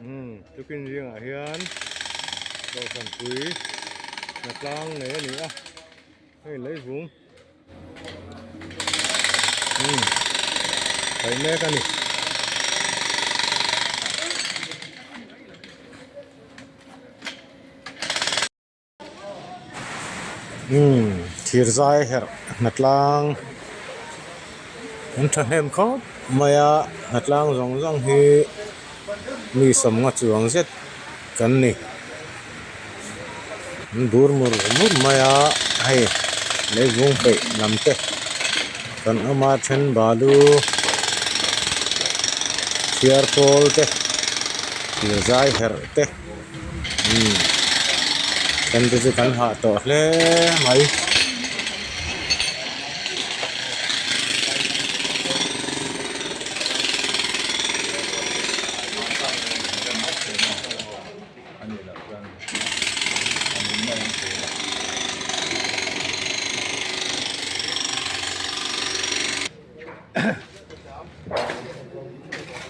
Umm tukin zingah hian kohhran pui hnatlang nei a ni a hei leivung umm paih mek a ni. Umm thir zai herh hnatlang an thahnem khawp mai a hnatlang zawng zawng hi mi sawmnga chuang zet kan ni an bur mur mur mai a hei leivung peih lam te kan awm a then balu thiar pawl te thir zai herh te. Umm then te chu kan hah tawh hle mai.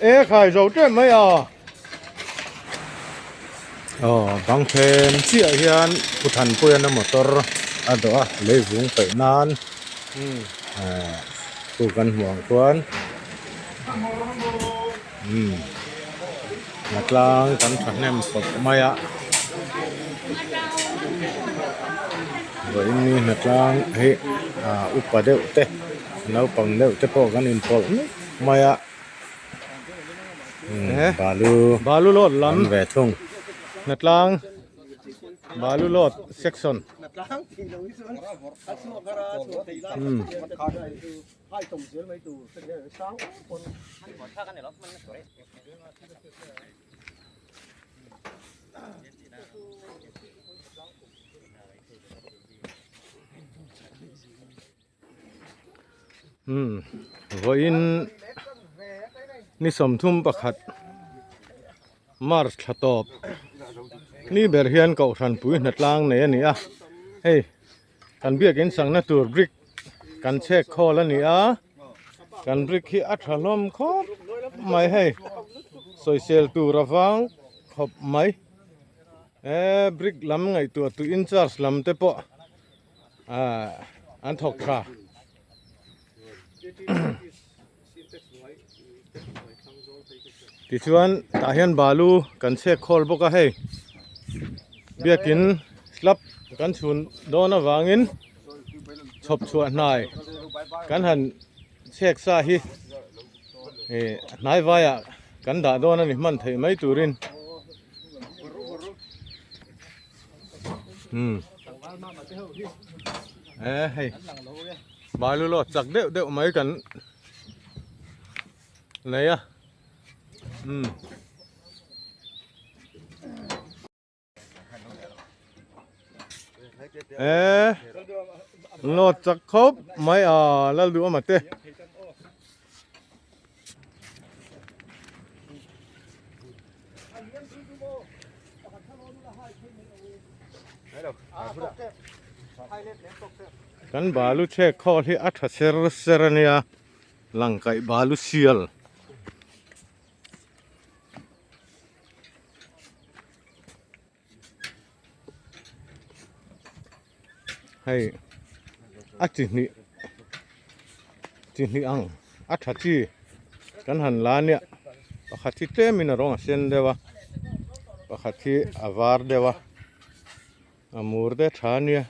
E khai zo tep mai a. Aw bang then chiah hian pu Thanpuiana motor a dawh a leivung peih nan eh chu kan hmuh ang chuan umm hnatlang kan thahnem khawp mai a vawiin ni hnatlang hi ah upa deuh te naupang deuh te pawh kan inpawlh mek mai a. Balu Balu load lam an ve thung. Hnatlang Balu load section. Umm vawiin ni 31 march thla tawp ni ber hian kohhran pui hnatlang nei a ni a hei kan biakin sangna tur brick kan chhek khawl a ni a kan brick hi a tha hlawm khawp mai hei sawisel tur avang khawp mai he brick lam ngaihtuah tu incharge lam te pawh. Ah an thawk tha. Tichuan tah hian balu kan chhek khawl bawk a hei biakin slab kan chhun dawn avangin chhawp chhuah hnai kan han chhek sa hi ih hnai vaiah kan dah dawn a ni hman theih mai turin. Umm e hei balu law chak deuh deuh mai kan nei a umm e law chak khawp mai a lal duh awm ate. Kan balu chhek khawl hi a tha ser ser a nia langkaih balu sial. Hei a chi hnih chi hnih ang a tha chi kan han la nia pakhat hi tlem in a rawng a sen deuh a pakhat hi a var deuh a a mur te tha nia.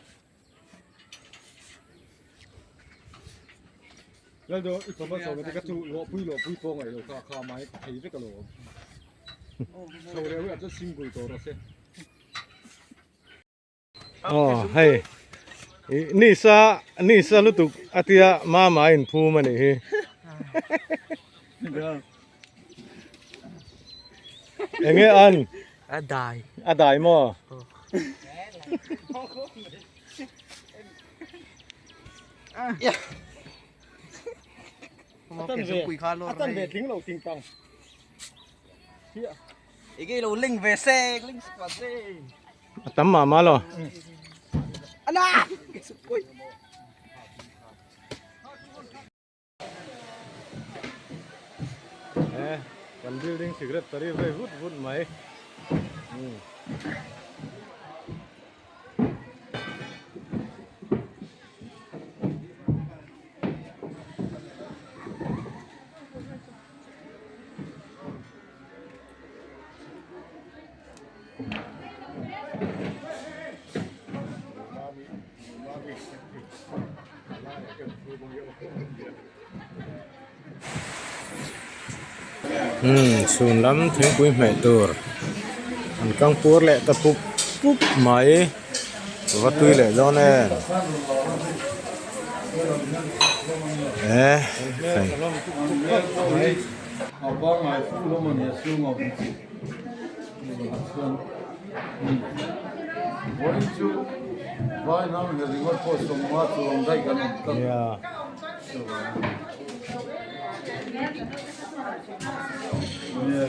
Aw hei ih nisa nisa lutuk a tia mama a inphum a nih hi enge an a dai a dai maw A tan ve tling lo ting tang. Ege lo ling ve se ling squad se. A tam mah mah lo. Ana. Eh. Kan building secretary vei vut vut mai. Umm. Umm chhun lam thingpui hmeh tur an kang pur leh ta pup pup mai va tui leh dawn em e hei. Yeah.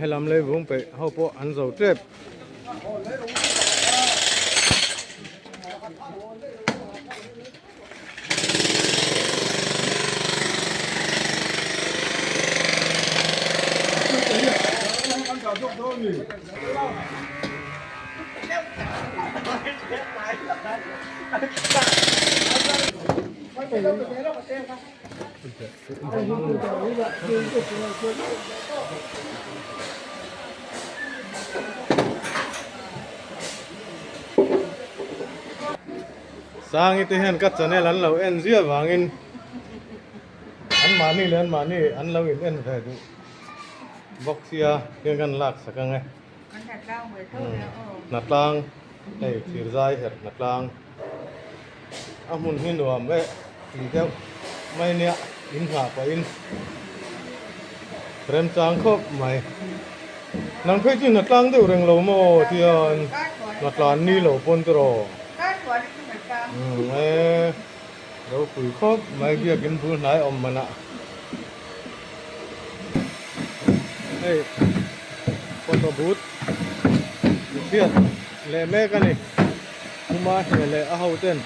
Helam leivung peih ho pawh an zo tep. Sangi te hian ka channel an lo en zia vangin an mahni leh an mahni an lo in en ve duh bawk sia hian kan lak sak ang e hnatlang hei thir zai herh hnatlang a hmun hi nuam eh ti deuh mai nia in nghah pahin remchang khawp mai nang phei chu hnatlang deuh reng lo maw tian hnatlan ni lo pawn te rawh umm e ropui khawp mai biakin bul hnai awm manah hei photo booth chhiat leh mek a ni. Kuma hneh leh a ho ten.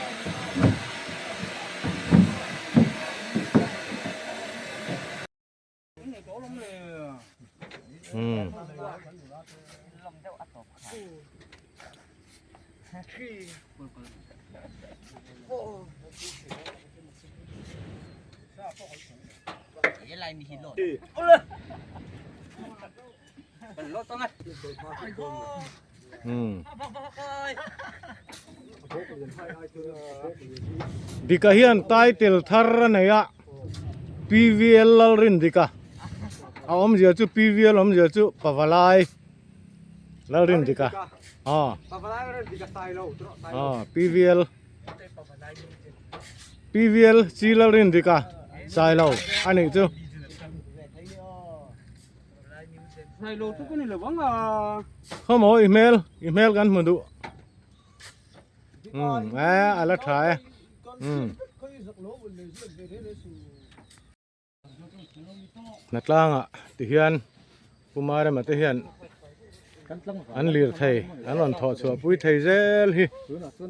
Hmm. Dika hian title thar a nei a PVL Lalrindika a awmzia chu PVL awmzia chu Pavalai Lalrindika aw aw PVL PVL chi Lalrindika Sailo a nih chu. Khawmaw i hmel i hmel kan hmu duh umm e a la tha e umm hnatlangah ti hian Pu Marema te hian an lir thei an rawn thawh chhuah pui thei zel hi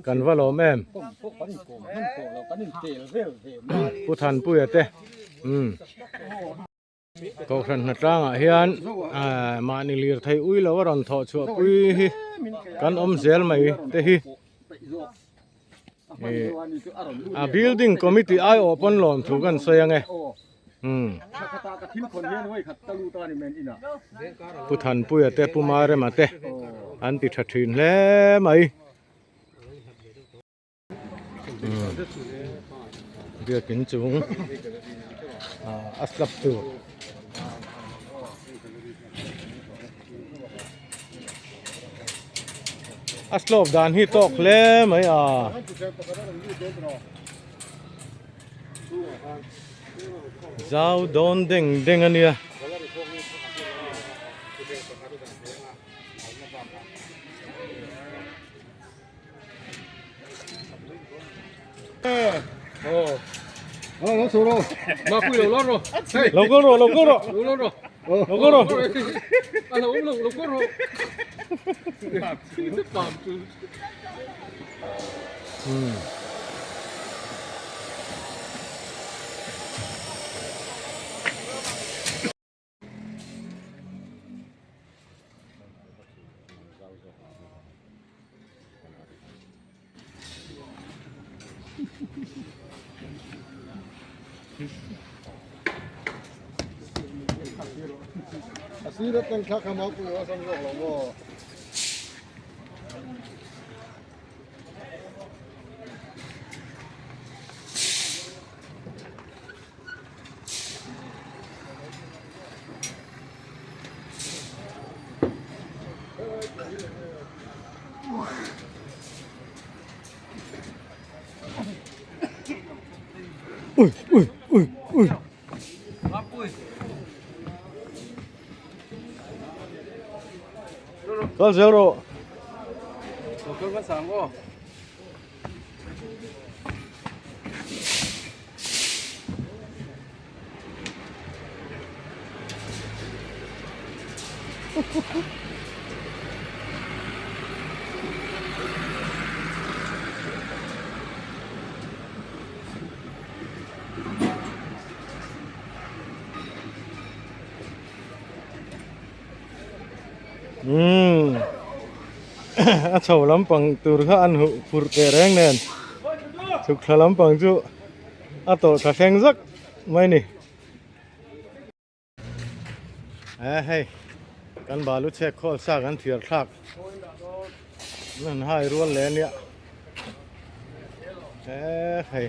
kan va lawm em Pu Thanpuia te umm. Kohhran hnatlangah hian mahni lirthei ui lo a rawn thawh chhuah pui hi kan awm zel mai te hi a building committee aiawh pawn lawm thu kan sawi ange umm Pu Thanpuia te Pu Marema te an ti tha thin hle mai. Biakin chung a slap tur A slope dan hi tawk hle mai a. Zau dawn deng deng a nia. Lo kal rawh lo kal rawh lo kal rawh Ui ui ui ui. Kal zel rawh. Umm a chho lampang tur kha an huh phurh teh reng nen chhuk thla lampang chu a tawlh thla thleng zak mai ni e hei kan balu chhek khawl sa kan thiar thlak an han hai rual leh ania e hei.